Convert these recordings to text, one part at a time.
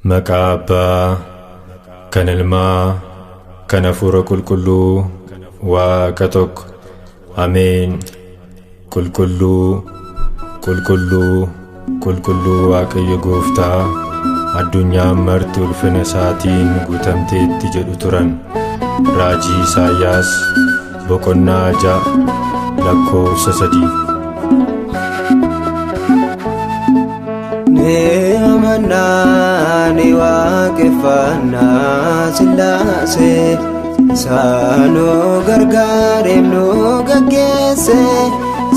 Maqaa Abbaa, kan Ilmaa, kan Hafuura Qulqulluu, Waaqa tokko. Ameen. Qulqulluu, qulqulluu, qulqulluu Waaqayyo Gooftaa, addunyaan marti ulfina isaatiin guutamteetti jedhu turan. Raajii Isaayyaas boqonnaa 6 lakkoofsa 3. Ni amannaa ni waaqeffannaa Sillaasee isaanuu gargaareef nu gaggeesse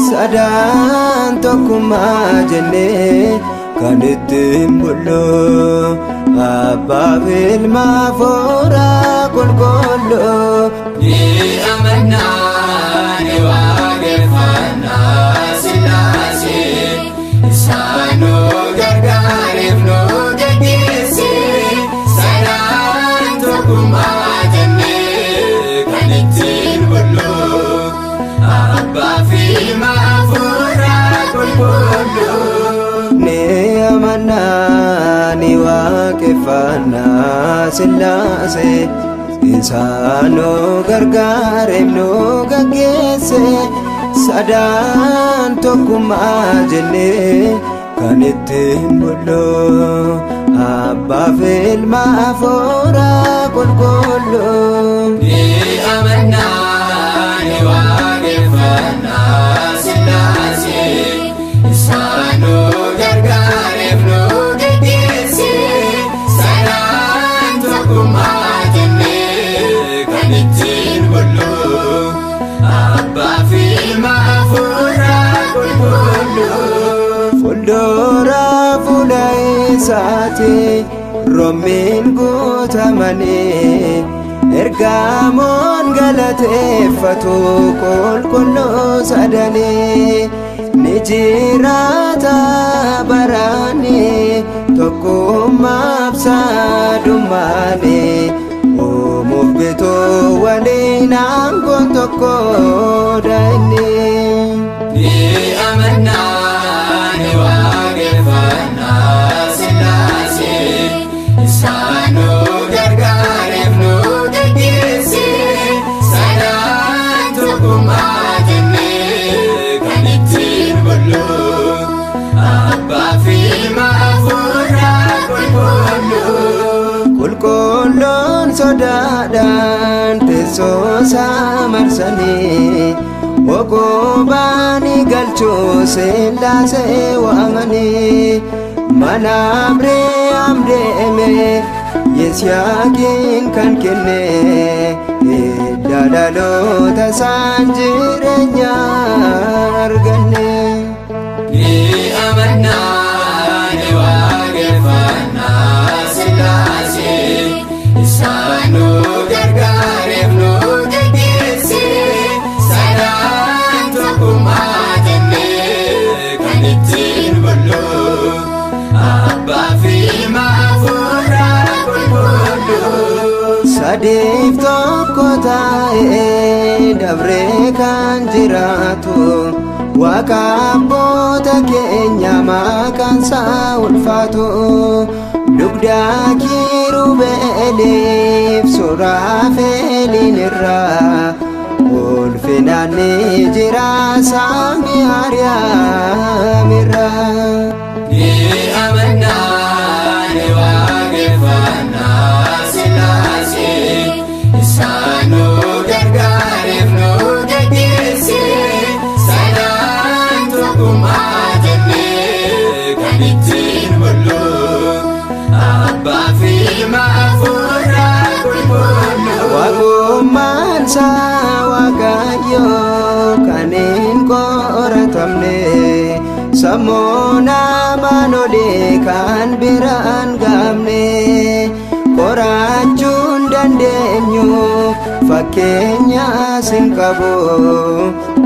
sadaan tokkummaa jennee kan ittiin bullu Abbaa fi Ilma Hafuura Qulqulluu. Ni amannaa ni waaqeffannaa Sillaasee isaanuu gargaareef nu gaggeesse sadaan tokkummaa jennee kan ittiin bullu Abbaa fi Ilma Hafuura Qulqulluu. Ni amannaa ni waaqeffannaa Sillaasee isaanuu gargaareef nu gaggeesse sadaan tokkummaa jennee kan ittiin bullu Abbaa fi Ilma Hafuura Qulqulluu. Ni amannaa ni waaqeffannaa Sillaasee isaanuu gargaareef nu gaggeesse sadaan tokkummaa jennee kan ittiin bullu Abbaa fi Ilma Hafuura Qulqulluu. Fuuldura fuula isaati roommiin guutamanii ergamoon galateeffatu qulqulluu sadanii ni jiraata baraani tokkummaaf sadummaani uumuuf bituu waliin aangoon tokko inni. Ni amannaa ni waaqeffannaa Sillaasee isaanuu gargaareef nu gaggeesse sadaan tokkummaa jennee kan ittiin bullu Abbaa fi Ilma Hafuura Qulqulluu. Qulqulluun sodaadhaan teessoo isaa marsanii Ogobaanii galchuu Sillaasee waamanii mana Abrahaam deeme Yisihaaqiin kan kenne hidda dhaloota isaan jireenya arganne. Ni amannaa ni waaqeffannaa Sillaasee isaanuu gargaareef nu gaggeesse sadaan tokkummaa jennee kan ittiin bullu Abbaa fi Ilma Hafuura Qulqulluu. Sadiif tokko taa'ee dabree kan jiraatu Waaqa abboota keenya maqaan isaa ulfaatu dugdaa kiirubeeliif suraafeeliin irraa ulfinaan ni jira samii Ariyaam irraa. Ni amannaa ni waaqeffannaa Sillaasee isaanuu gargaareef nu gaggeesse sadaan tokkummaa jennee kan ittiin bullu Abbaa fi Ilma Hafuura Qulqulluu. Waaqummaan isaa Waaqayyo kan hin qoratamne sammuu namaan olii kan biraan gaamne qorachuu hin dandeenyu fakkeenyaas hin qabu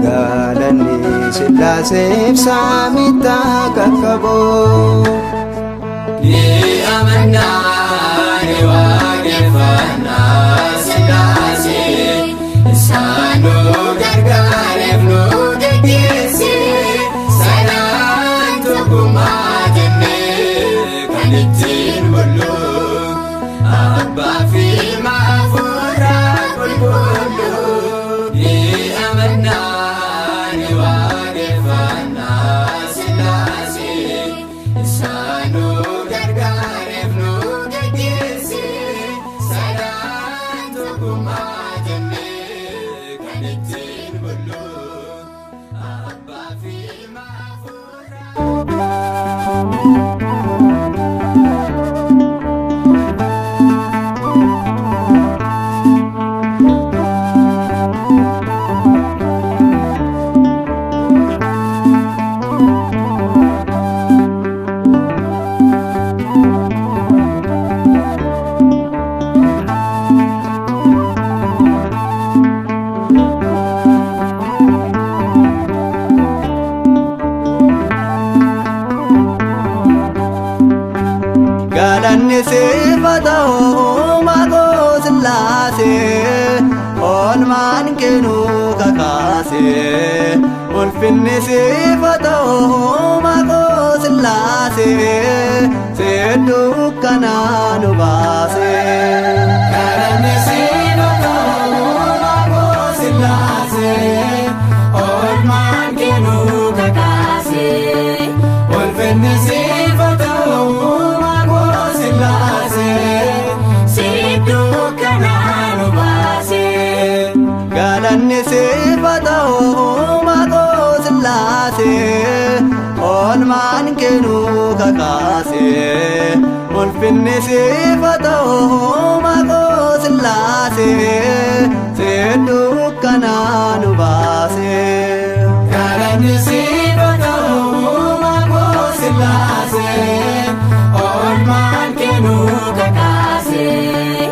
galanni Sillaaseef samitti qaqqabu. Ni amannaa ni waaqeffannaa Sillaasee isaanuu gargaareef nu gaggeesse sadaan tokkummaa jennee kan ittiin bullu. Galanni siif haa ta'u uumaa koo Sillaasee, oolmaan kee nu kakaasee. Ulfinni siif haa ta'u uumaa koo Sillaasee, si dukkanaa nu baasee. Galanni siif haa ta'u uumaa koo Sillaasee, oolmaan kee nu kakaasee. Ulfinni siif haa ta'u uumaa koo Sillaasee, si dukkanaa nu baasee. Galanni siif haa ta'u uumaa koo Sillaasee, oolmaan kee nu kakaasee. Ulfinni siif haa ta'u uumaa koo Sillaasee, si dukkanaa nu baasee. Galanni siif haa ta'u uumaa koo Sillaasee, oolmaan kee nu kakaasee.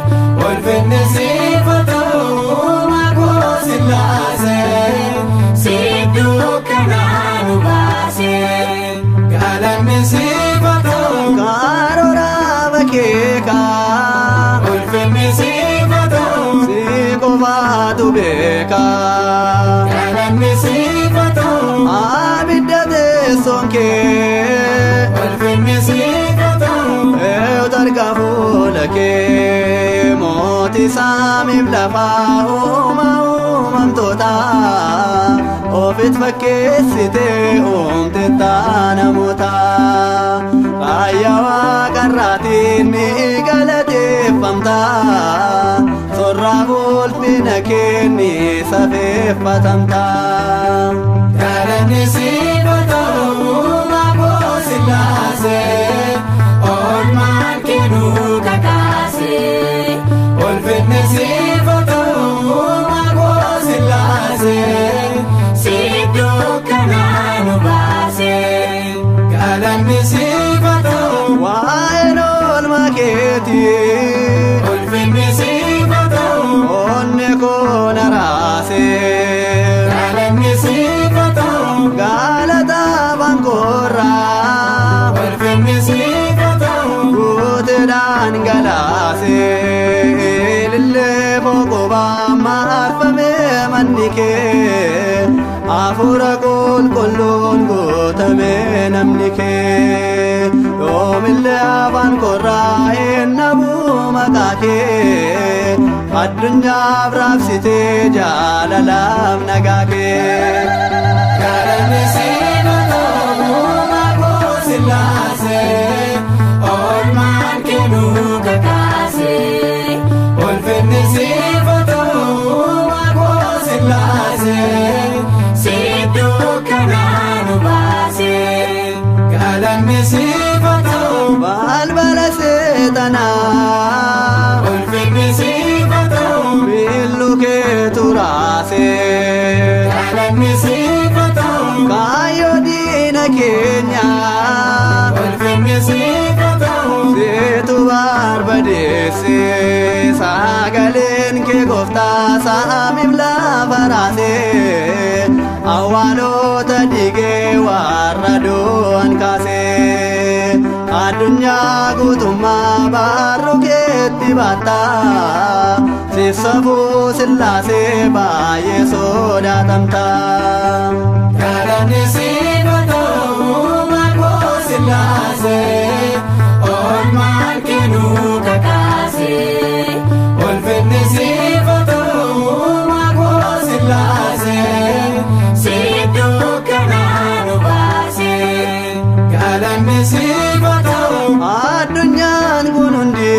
Ulfinni siif haa ta'u uumaa koo Sillaasee, si dukkanaa nu baasee. Galanni siif haa ta'u. Karoora bakeekaa, Ulfinni siif haa ta'u. Si qofaatu beekaa. Galanni siif haa ta'u. Abidda teessoon kee, Ulfinni siif haa ta'u. Eeyyuutu arga fuula kee, mootii saamiif lafaa uuma uumamtoota, ofitti fakkeessitee uumte namoota. Faaya waaqarraatiin ni galateeffamta, sorraa ulfina kee ni safeeffatamta. Galanni siif haa ta'u uumaa koo Sillaasee, oolmaan kee nu kakaasee. Ulfinni siif haa ta'u uumaa koo Sillaasee, si dukkanaa nu baasee. Galanni siif haa ta'u. Waa'een oolmaa keetii, Ulfinni siif haa ta'u. Onnee koo na raasee. Galanni siif haa ta'u. Galata baankoorraa, Ulfinni siif haa ta'u. Guuteedhaan galaasee. Ilillee boqobaa marfamee manni kee, hafuura qulqulluun guutamee namni kee. Yoomillee afaan korraa hin dhabu maqaa kee, addunyaaf raabsitee jaalalaaf nagaa kee. Galanni siif haa ta'u uumaa koo Sillaasee, oolmaan kee nu kakaasee. Ulfinni siif haa ta'u uumaa koo Sillaasee, si dukkanaa nu baasee. Galanni siif haa ta'u. Balbala seexanaa, Ulfinni siif haa ta'u. Biillu keetu raasee. Galanni siif haa ta'u. Kaayyoo diina keenyaa, Ulfinni siif haa ta'u. Seetu barbadeessee, sagaleen kee gooftaa saamiif lafa raasee, awwaalota dhigee warra du'an kaasee. Addunyaa guutummaa barruu keetti baatta, siif safuu Sillaasee baay'ee sodaatamta. Galanni siif haa ta'u uumaa koo Sillaasee, oolmaan kee nu kakaasee. Ulfinni siif haa ta'u uumaa koo Sillaasee, si dukkanaa nu baasee. Galanni siif haa ta'u. Addunyaan kun hundi,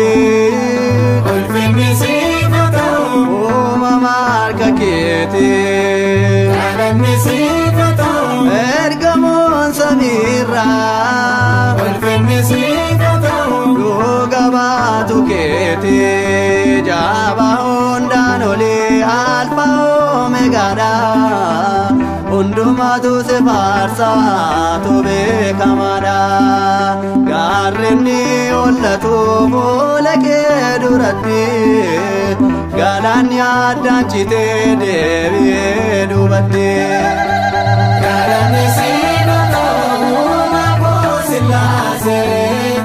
Ulfinni siif haa ta'u. Uumama harka keetii. Galanni siif haa ta'u. Ergamoon samiirraa, Ulfinni siif haa ta'u. Dhuga baatu keetii, jabaa hundaan olii alfa omeegaadha. Hundumaatu si faarsaatu beekamaadha. Gaarreen ni hollatu fuula kee duratti, galaanni addaan citee deebi'ee duubatti. Galanni siif haa ta'u uumaa koo Sillaasee,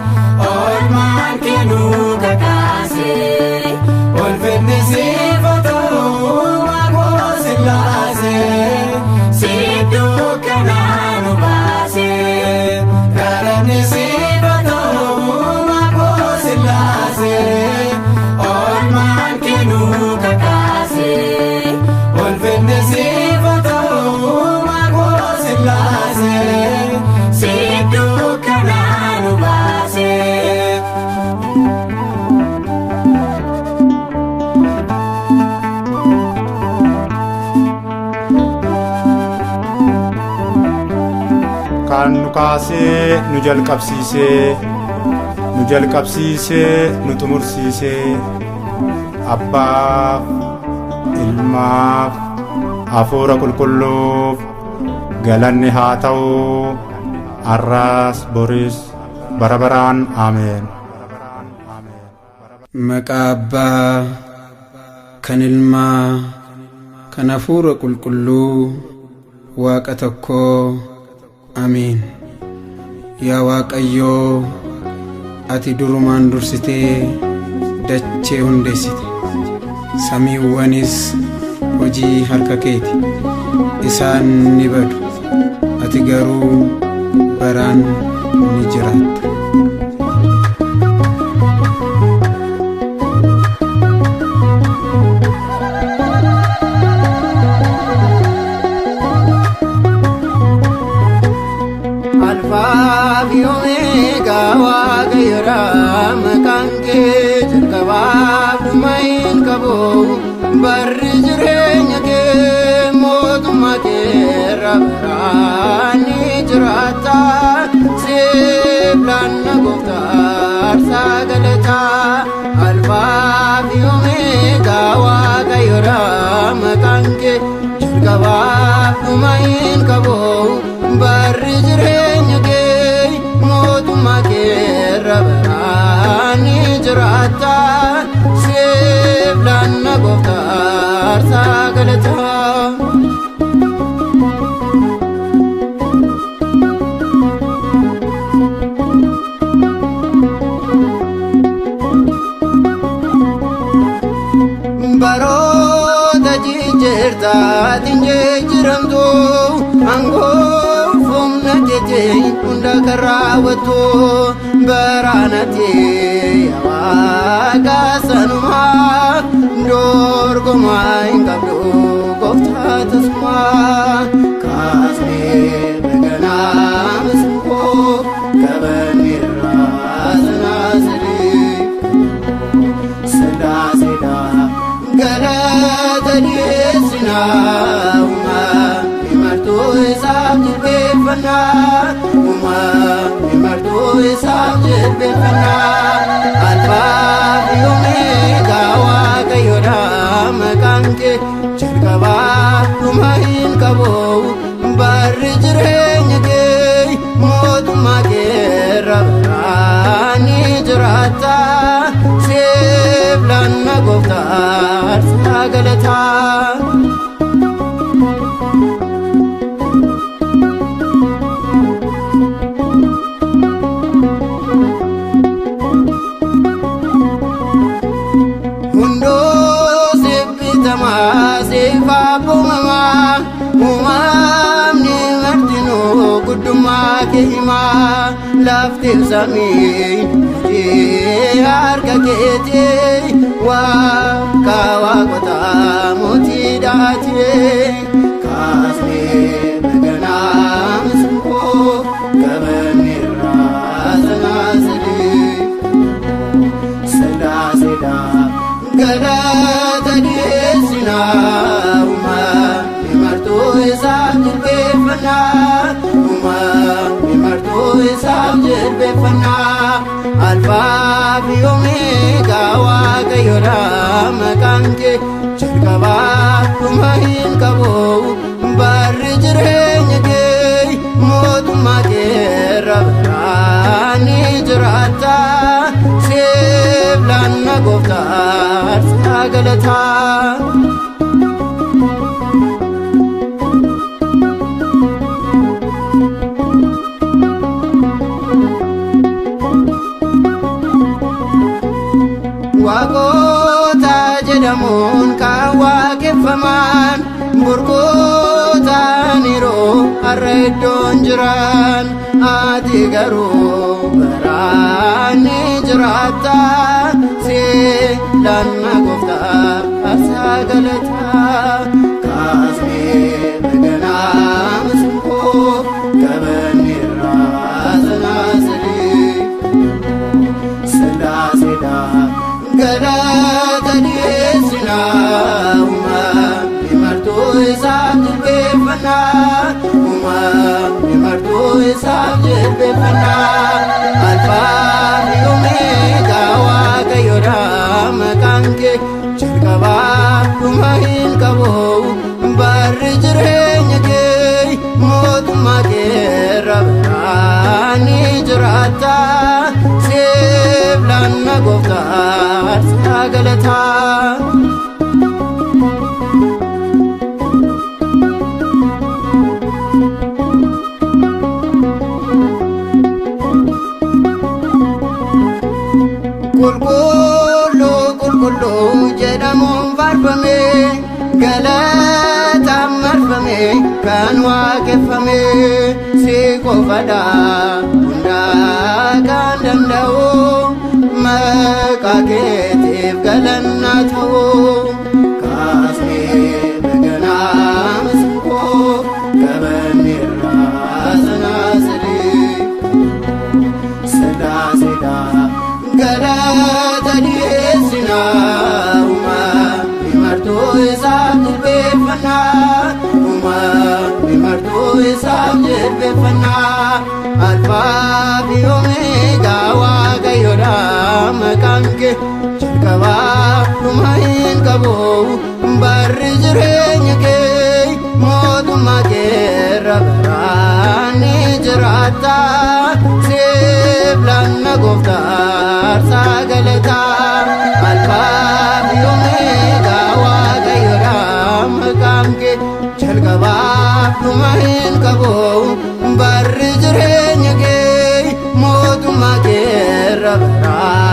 oolmaan kee nu kaasee nu jalqabsiisee nu jalqabsiisee nu xumursiisee Abbaaf Ilmaaf Hafuura Qulqulluuf galanni haa ta'u har'as boris bara baraan ameen. Maqaa Abbaa kan Ilmaa kan Hafuura Qulqulluu Waaqa tokkoo Ameen. Yaa Waaqayyoo ati durumaan dursitee dachee hundeessite. Samiiwwanis hojii harka keeti. Isaan ni badu. Ati garuu baraan ni jiraatta. Alfaa fi Omeegaa Waaqayyoodha maqaan kee jalqabaaf dhuma hin qabu barri jireenya kee mootummaa kee irra baraan ni jiraata siif laanna gooftaa aarsaa galataa Alfaa fi Omeegaa Waaqayyoodha maqaan kee jalqabaaf dhuma hin qabu barri jireenya kee mootummaa kee irra baraan ni jiraata siif laanna gooftaa aarsaa galataa. Baroota jijjiirtaatiin jijjiiramtu aangoo humna keetiin hunda kan raawwattu baraanatti yaa Waaqa sanumaa dorgomaa hin qabdu gooftaa tasumaa kaasnee baganaa masqoo qabanneerraa sanaasadii ስላሴዳ galata dhiyeessinaa uumaa himartuu isaaf jilbeeffannaa uumaa himartuu isaaf jilbeeffannaa alfaa fi omeegaa Waaqayyoodha maqaan kee jalqabaa dhuma hin qabu barri jireenya kee mootummaa kee irra baraan ni jiraata siif laanna gooftaa aarsaa galataa. Hunduu siif bitamaa siif abboomamaa uumamni martinuu guddummaa kee himaa lafti samiin hojii harka keetii waaqa waaqotaa mootii dhaatii kaasnee baganaa masqoo qabanneerraa sanaasadii ስላሴዳ galata dhiyeessinaa uumaa himartuu isaaf jilbeeffannaa uumaa himartuu isaaf jilbeeffannaa alfaa fi omeegaa Waaqayyoodha maqaan kee jalqabaa dhuma hin qabu barri jireenya kee mootummaa kee irra baraan ni jiraata siif laanna gooftaa aarsaa galataa. Waaqota jedhamuun kan waaqeffaman burqootaan yeroo har'a iddoon jiran ati garuu baraan ni jiraatta siif laanna gooftaa aarsaa galataa kaasnee baganaa masqoo qabanneerraa sanaasadii ስላሴዳ galata dhiyeessinaa uumaa himartuu isaaf jilbeeffannaa uumaa himartuu isaaf. isaaf jilbeeffannaa. Alfaa fi Omeegaa Waaqayyoodha maqaan kee jalqabaa dhuma hin qabu. Barri jireenya kee mootummaa keerra baraan ni jiraata. Siif laanna gooftaa aarsaa galataa. Qulqulluu qulqulluu jedhamuun faarfame galataan marfame kan waaqeffame si qofadha hundaa kan danda'u maqaa keetiif galannaa ta'u kaasnee baganaa masqoo qabanneerraa sanaasadii ስላሴዳ galata dhiyeessinaa uumaa martuu isaaf jilbeeffannaa uumaa martuu isaaf jilbeeffannaa alfaa fi omeegaa waaqayyoodha maqaan kee jalqabaa dhuma hin qabu barri jireenya kee mootummaa keerra baraan ni jiraata. Siif laanna gooftaa aarsaa galataa. Alfaa fi Omeegaa Waaqayyoodha maqaan kee jalqabaa dhuma hin qabu barri jireenya kee mootummaa keerra baraan.